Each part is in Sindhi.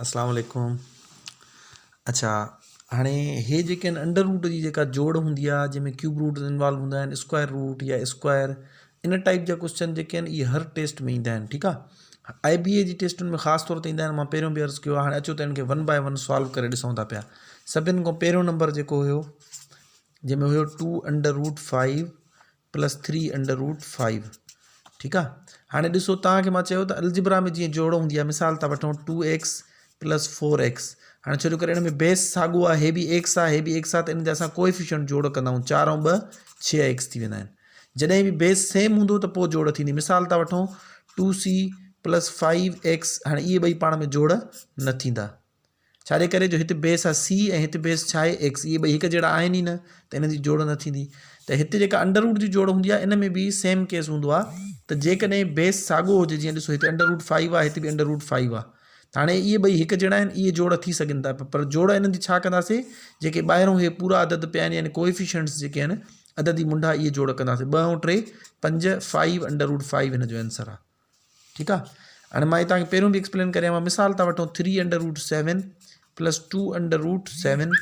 اسلام عليڪم اڇا هاڻي هي جيڪي آهن انڊر روٽ جي جيڪا جوڙ هوندي آهي جنهن ۾ ڪيوب روٽ انوالو هوندا آهن اسڪوائر روٽ يا اسڪوائر ان ٽائپ جا ڪوشچن جيڪي آهن اهي هر ٽيسٽ ۾ ايندا آهن ٺيڪ آهي آء بي اي جي ٽيسٽن ۾ خاص طور تي ايندا آهن مان پهريون به عرض ڪيو آهي هاڻي اچو ته ان کي ون باء ون سالو ڪري ڏسون ٿا پيا سڀن کان پهريون نمبر جيڪو هيو جنهن ۾ هيو two under root five plus three under root five ٺيڪ آ هاڻي ڏسو توهان کي مان چيو ته الجبرا ۾ جيئن جوڙ هوندي آ مثال ٿا وٺون two x plus four x هاڻي ڇو جو ڪري ان ۾ بيس ساڳو آ هي به ايڪس آ هي به ايڪس آ ته ان جا اسان ڪوئفيشنٽ جوڙ ڪندا آهيون چار ۽ ٻه ڇهه ايڪس ٿي ويندا آهن جڏهن به بيس سيم هوندو ته پوء جوڙ ٿيندي مثال ٿا وٺون two c plus five x هاڻي اهي ٻئي پاڻ ۾ جوڙ نه ٿيندا ڇا جي ڪري جو هت بيس آهي سي ۽ هت بيس ڇا آهي ايڪس اهي ٻئي هڪ جهڙا آهن ئي نه ته انهن جي جوڙ نه ٿيندي ته هت جيڪا انڊر روٽ جي جوڙ هوندي آهي ان ۾ به سيم ڪيس هوندو آهي ته جيڪڏهن بيس ساڳو هجي جيئن ڏسو هتي انڊر روٽ فائيو آهي هتي به انڊر روٽ فائيو آهي ته هاڻي اهي ٻئي هڪ جهڙا آهن اهي جوڙ ٿي سگهن ٿا پر جوڙ انهن جي ڇا ڪنداسي جيڪي ٻاهرون هي پورا عدد پيا آهن يعني ڪوئفيشنٽس جيڪي آهن عددي منڍا اهي جوڙ ڪنداسي ٻه ۽ ٽي پنج فائيو انڊر روٽ فائيو هن جو آنسر آهي ٺيڪ آ هاڻي مان توهان کي پهريون به ايڪسپلين ڪري آيو مثال ٿا وٺون three under root seven plus two under root seven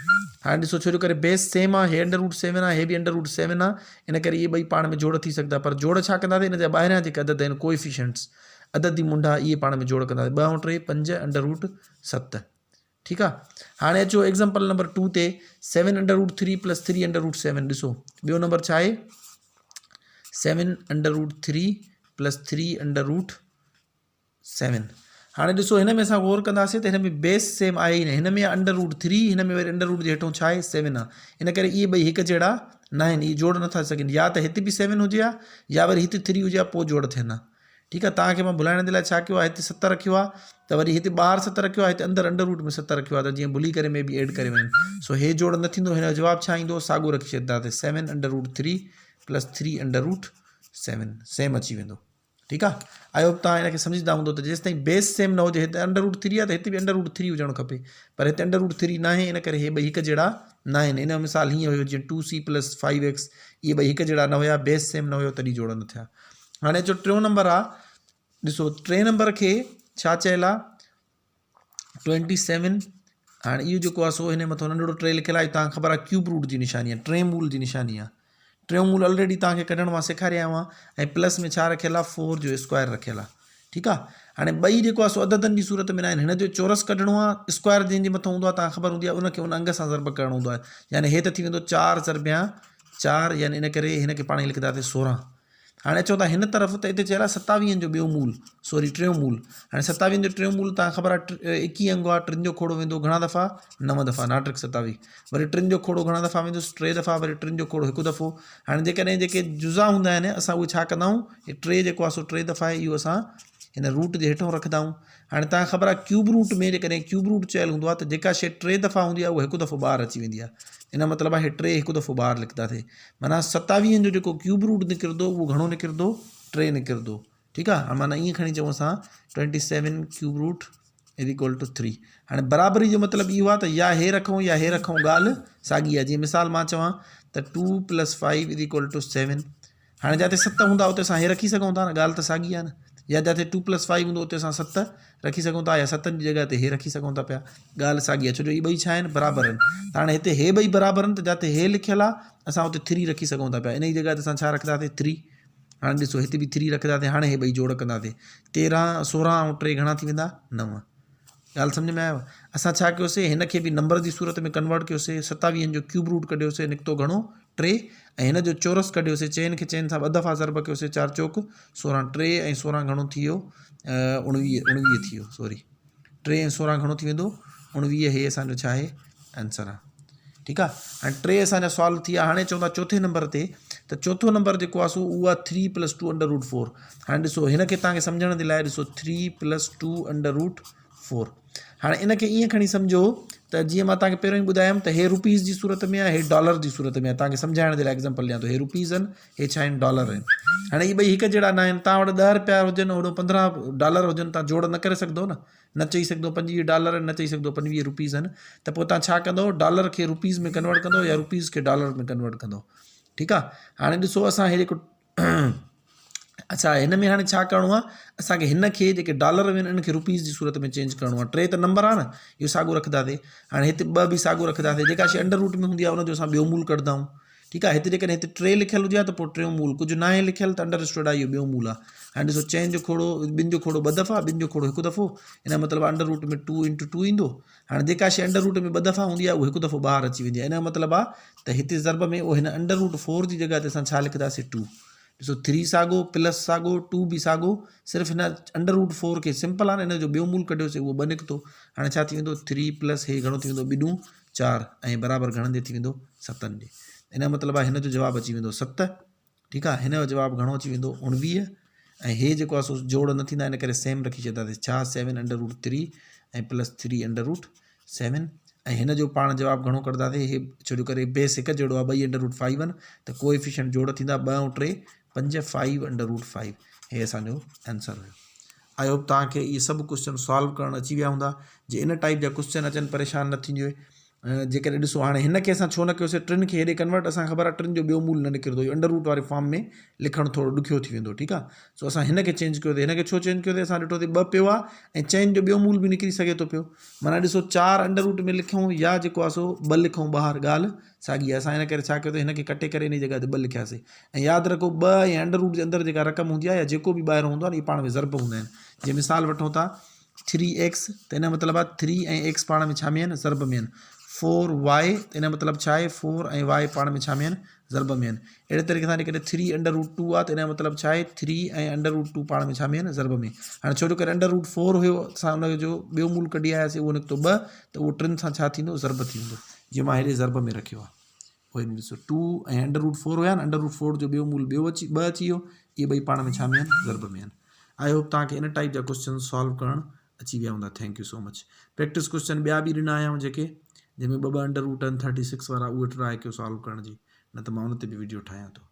هاڻي ڏسو ڇو جو ڪري بيس سيم آ هي انڊر روٽ سيون آ هي به انڊر روٽ سيون آ ان ڪري اهي ٻئي پاڻ ۾ جوڙ ٿي سگهندا پر جوڙ ڇا ڪنداسين ان جا ٻاهريان جيڪي عدد آهن ڪوئفيشنٽس عددي منڍا اهي پاڻ ۾ جوڙ ڪنداسين ٻه ۽ ٽي پنج انڊر روٽ ست ٺيڪ آ هاڻي اچو ايگزامپل نمبر ٽو تي seven under root three plus three under root seven ڏسو ٻيو نمبر ڇا آهي seven under root three plus three under root seven هاڻي ڏسو هن ۾ اسان غور ڪنداسين ته هن ۾ بيس سيم آهي ئي نه هن ۾ انڊر روٽ ٿري هن ۾ وري انڊر روٽ جي هيٺون ڇا آهي سيون آهي ان ڪري اهي ٻئي هڪ جهڙا نه آهن اهي جوڙ نٿا سگهن يا ته هتي به سيون هجي ها يا وري هتي ٿري هجي ها پوء جوڙ ٿين ها ٺيڪ آ توهان کي مان ڀلائڻ جي لاء ڇا ڪيو آ هتي ست رکيو آ ته وري هتي ٻاهر ست رکيو آ هتي اندر انڊر روٽ ۾ ست رکيو آ ته جيئن ڀلي ڪري مي بي ايڊ ڪري وڃن سو هي جوڙ نه ٿيندو هن جو جواب ڇا ايندو ساڳو رکي ڇڏينداسين seven under root three plus three under root seven same اچي ويندو ٺيڪ آ I hope توهان هن کي سمجهندا هوندو ته جيستائين بيس سيم نه هجي هتي انڊر روٽ ٿري آ ته هتي به انڊر روٽ ٿري هجڻ کپي پر هتي انڊر روٽ ٿري ناهي ان ڪري هي ٻئي هڪ جهڙا ناهن ان جو مثال هيئن هيو جيئن two c plus five x اهي ٻئي هڪ جهڙا نه هيا بيس سيم نه هيو تڏهن جوڙ نه ٿيا هاڻي اچو ٽيون نمبر آ ڏسو ٽئين نمبر کي ڇا چيل آ ٽوئنٽي سيون هاڻي اهو جيڪو آ سو هن مٿو ننڍڙو ٽي لکيل آهي تان خبر آ ڪيوب روٽ جي نشاني آ ٽئين مول جي نشاني آ ٽيون مول آلريڊي تان کي ڪڍڻ مان سيکاري آيو آهيان ۽ پلس ۾ ڇا رکيل آ فور جو اسڪوائر رکيل آ ٺيڪ آ هاڻي ٻئي جيڪو آ سو عددن جي صورت ۾ ناهن هن جو چورس ڪڍڻو آ اسڪوائر جنهن جي مٿو هوندو آ تان خبر هوندي آ ان کي ان انگ سان ضرب ڪرڻو هوندو آ يعني هي ته ٿي ويندو چار ضربيان چار يعني ان ڪري هن کي پاڻ ئي لکنداسين سورهن هاڻي اچون ٿا هن طرف ته اتي چيل آهي ستاويهن جو ٻيو مول سوري ٽيون مول هاڻي ستاويهن جو ٽيون مول تان خبر آهي ايڪيهه انگ آهي ٽن جو کوڙو ويندو گهڻا دفعا نو دفعا ناٽڪ ستاويهه وري ٽن جو کوڙو گهڻا دفعا ويندو ٽي دفعا وري ٽن جو کوڙو هڪ دفعو هاڻي جيڪڏهن جيڪي جزا هوندا آهن اسان اهي ڇا ڪندا آهيون هي ٽي جيڪو آهي سو ٽي دفعا آهي اهو اسان هن روٽ جي هيٺون رکندا آهيون هاڻي توهان کي خبر آهي ڪيوب روٽ ۾ جيڪڏهن ڪيوب روٽ چيل هوندو آهي ته جيڪا شيء ٽي دفعا هوندي آهي اها هڪ دفعو ٻاهر اچي ويندي آهي ان جو مطلب آهي ٽي هڪ دفعو ٻاهر لکنداسين معنيٰ ستاويهن جو جيڪو ڪيوب روٽ نڪرندو اهو گهڻو نڪرندو ٽي نڪرندو ٺيڪ آهي معنيٰ ائين کڻي چئون اسان twenty seven cube root is equal to three هاڻي برابري جو مطلب اهو آهي ته يا هي رکون يا هي رکون ڳالهه ساڳي آهي جيئن مثال مان چوان ته two plus five is equal to seven هاڻي جاتي ست هوندا اتي اسان هي رکي سگهون ٿا نه ڳالهه ته ساڳي آهي نه يا جاتي ٽو پلس فائيو هوندو اتي اسان ست رکي سگهون ٿا يا ستن جي جڳهه تي هي رکي سگهون ٿا پيا ڳالهه ساڳي آهي ڇو جو هي ٻئي ڇا آهن برابر آهن ته هاڻي هتي هي ٻئي برابر آهن ته جاتي هي لکيل آهي اسان اتي ٿري رکي سگهون ٿا پيا ان جي جڳهه تي اسان ڇا رکنداسين ٿري هاڻي ڏسو هتي به ٿري رکنداسين هاڻي هي ٻئي جوڙ ڪنداسين تيرهن سورهن ۽ ٽي گهڻا ٿي ويندا نو ڳالهه سمجهه ۾ آيو اسان ڇا ڪيوسي هن کي به نمبر جي صورت ۾ ڪنورٽ ڪيوسي ستاويهن جو ڪيوب روٽ ڪڍيوسي نڪتو گهڻو ٽي ۽ هن جو چورس ڪڍيوسي چئن کي چئن سان ٻه دفعا ضرب ڪيوسي چار چوڪ سورهن ٽي ۽ سورهن گهڻو ٿي ويو اڻويهه اڻويهه ٿي ويو سوري ٽي ۽ سورهن گهڻو ٿي ويندو اڻويهه هي اسانجو ڇا آهي آنسر آهي ٺيڪ آ هاڻي ٽي اسان جا سوال ٿي ويا هاڻي چون ٿا چوٿين نمبر تي ته چوٿون نمبر جيڪو آ سو اهو آ three plus two under root four هاڻي ڏسو هن کي توهان کي سمجهڻ جي لاء ڏسو three plus two under root four هاڻي ان کي ائين کڻي سمجهو ته جيئن مان توهان کي پهريون ئي ٻڌايم ته هي روپيز جي صورت ۾ آهي هي ڊالر جي صورت ۾ آهي توهان کي سمجهائڻ جي لاء ايگزامپل ڏيان ٿو هي روپيز آهن هي ڇا آهن ڊالر آهن هاڻي هي ٻئي هڪ جهڙا نه آهن توهان وٽ ڏهه روپيا هجن هوڏو پندرهن ڊالر هجن توهان جوڙ نه ڪري سگهندو نه نه چئي سگهندو پنجويهه ڊالر آهن نه چئي سگهندو پنجويهه روپيز آهن ته پوء توهان ڇا ڪندو ڊالر کي روپيز ۾ ڪنورٽ ڪندو يا روپيز کي ڊالر ۾ ڪنورٽ ڪندو ٺيڪ آهي هاڻي ڏسو اسان هي جيڪو اڇا هن ۾ هاڻي ڇا ڪرڻو آهي اسان کي هن کي جيڪي ڊالر آهن ان کي روپيز جي صورت ۾ چينج ڪرڻو آهي ٽي ته نمبر آهي نه اهو ساڳو رکنداسي هاڻي هتي ٻه به ساڳو رکنداسي جيڪا شي انڊر روٽ ۾ هوندي آهي ان جو اسان ٻيو مول ڪڍندا آهيون ٺيڪ آهي هتي جيڪڏهن هتي ٽي لکيل هجي ها ته پوء ٽيون مول ڪجهه ناهي لکيل ته انڊر اسٽوڊ آهي اهو ٻيو مول آهي هاڻي ڏسو چئن جو کوڙو ٻن جو کوڙو ٻه دفعا ٻن جو کوڙو هڪ دفعو ان جو مطلب under root ۾ two into two ايندو هاڻي جيڪا شي انڊر روٽ ۾ ٻه دفعا هوندي آهي اهو هڪ دفعو ٻاهر اچي ويندي آهي ان جو مطلب آهي ته هتي ضرب ۾ اهو هن انڊر روٽ فور جي جڳهه تي اسان ڇا لکنداسي ٽو ڏسو ٿري ساڳو پلس ساڳو ٽو به ساڳو صرف هن انڊر روٽ فور کي سمپل آهي نه ان جو ٻيو مول ڪڍيوسي اهو ٻه نڪتو هاڻي ڇا ٿي ويندو ٿري پلس هي گهڻو ٿي ويندو ٻه ڏون چار ۽ برابر گهڻن جي ٿي ويندو ستن جي ان جو مطلب آهي هن جو جواب اچي ويندو ست ٺيڪ آهي هن جو جواب گهڻو اچي ويندو اڻويهه ۽ هي جيڪو آهي سو جوڙ نه ٿيندا ان ڪري سيم رکي ڇڏينداسي ڇا seven under root three ۽ plus three under root seven ۽ هن جو پاڻ جواب گهڻو ڪڍنداسين هي ڇو جو ڪري بيس هڪ جهڙو آهي ٻئي انڊر روٽ فائيو آهن ته ڪو ايفيشنٽ جوڙ ٿيندا ٻه ۽ ٽي پنج فائيو انڊر روٽ فائيو هي اسانجو آنسر هيو I hope توهان کي اهي سڀ ڪوشچن سالو ڪرڻ اچي ويا هوندا جي ان ٽائپ جا ڪوشچن اچن پريشان نه ٿينجو جيڪڏهن ڏسو هاڻي هن کي اسان ڇو نه ڪيوسي ٽن کي هيڏي ڪنورٽ اسان کي خبر آهي ٽن جو ٻيو مول نه نڪرندو اهو انڊر روٽ واري فارم ۾ لکڻ ٿورو ڏکيو ٿي ويندو ٺيڪ آهي سو اسان هن کي چينج ڪيو هن کي ڇو چينج ڪيو اسان ڏٺو ته ٻه پيو آهي ۽ چئن جو ٻيو مول به نڪري سگهي ٿو پيو معنيٰ ڏسو چار انڊر روٽ ۾ لکون يا جيڪو آهي سو ٻه لکون ٻاهر ڳالهه ساڳي آهي اسان هن ڪري ڇا ڪيو ته هن کي ڪٽي ڪري ان جي جڳهه تي ٻه لکياسي ۽ ياد رکو ٻه ۽ انڊر روٽ جي اندر جيڪا رقم هوندي آهي يا جيڪو به ٻاهر هوندو آهي اهي پاڻ ۾ ضرب هوندا آهن جي مثال وٺون ٿا ٿري ايڪس ته ان جو مطلب آهي ٿري ۽ ايڪس پاڻ ۾ ڇا ۾ آهن ضرب ۾ آهن فور وائي ته ان جو مطلب ڇا آهي فور ۽ وائي پاڻ ۾ ڇا ۾ آهن ضرب ۾ آهن اهڙي طريقي سان جيڪڏهن ٿري انڊر روٽ ٽو آهي ته ان جو مطلب ڇا آهي ٿري ۽ انڊر روٽ ٽو پاڻ ۾ ڇا ۾ آهن ضرب ۾ هاڻي ڇو جو ڪري انڊر روٽ فور هيو اسان ان جو ٻيو مول ڪڍي آياسي اهو نڪتو ٻه ته اهو ٽن سان ڇا ٿيندو ضرب ٿي ويندو جيئن مان هيڏي ضرب ۾ رکيو آهي پوء هن ڏسو ٽو ۽ انڊر روٽ فور هيا نه انڊر روٽ فور جو ٻيو مول ٻيو اچي ٻه اچي ويو اهي ٻئي پاڻ ۾ ڇا ۾ آهن ضرب ۾ آهن I hope توهان کي ان ٽائپ جا ڪوشچن سالو ڪرڻ اچي ويا هوندا thank you so much practice question ٻيا به ڏنا آيا آهيون جيڪي جنهن ۾ ٻه ٻه انڊر روٽ آهن ٿرٽي سڪس وارا اهي ٽرائي ڪيو سالو ڪرڻ جي نه ته مان ان تي به ويڊيو ٺاهيان ٿو.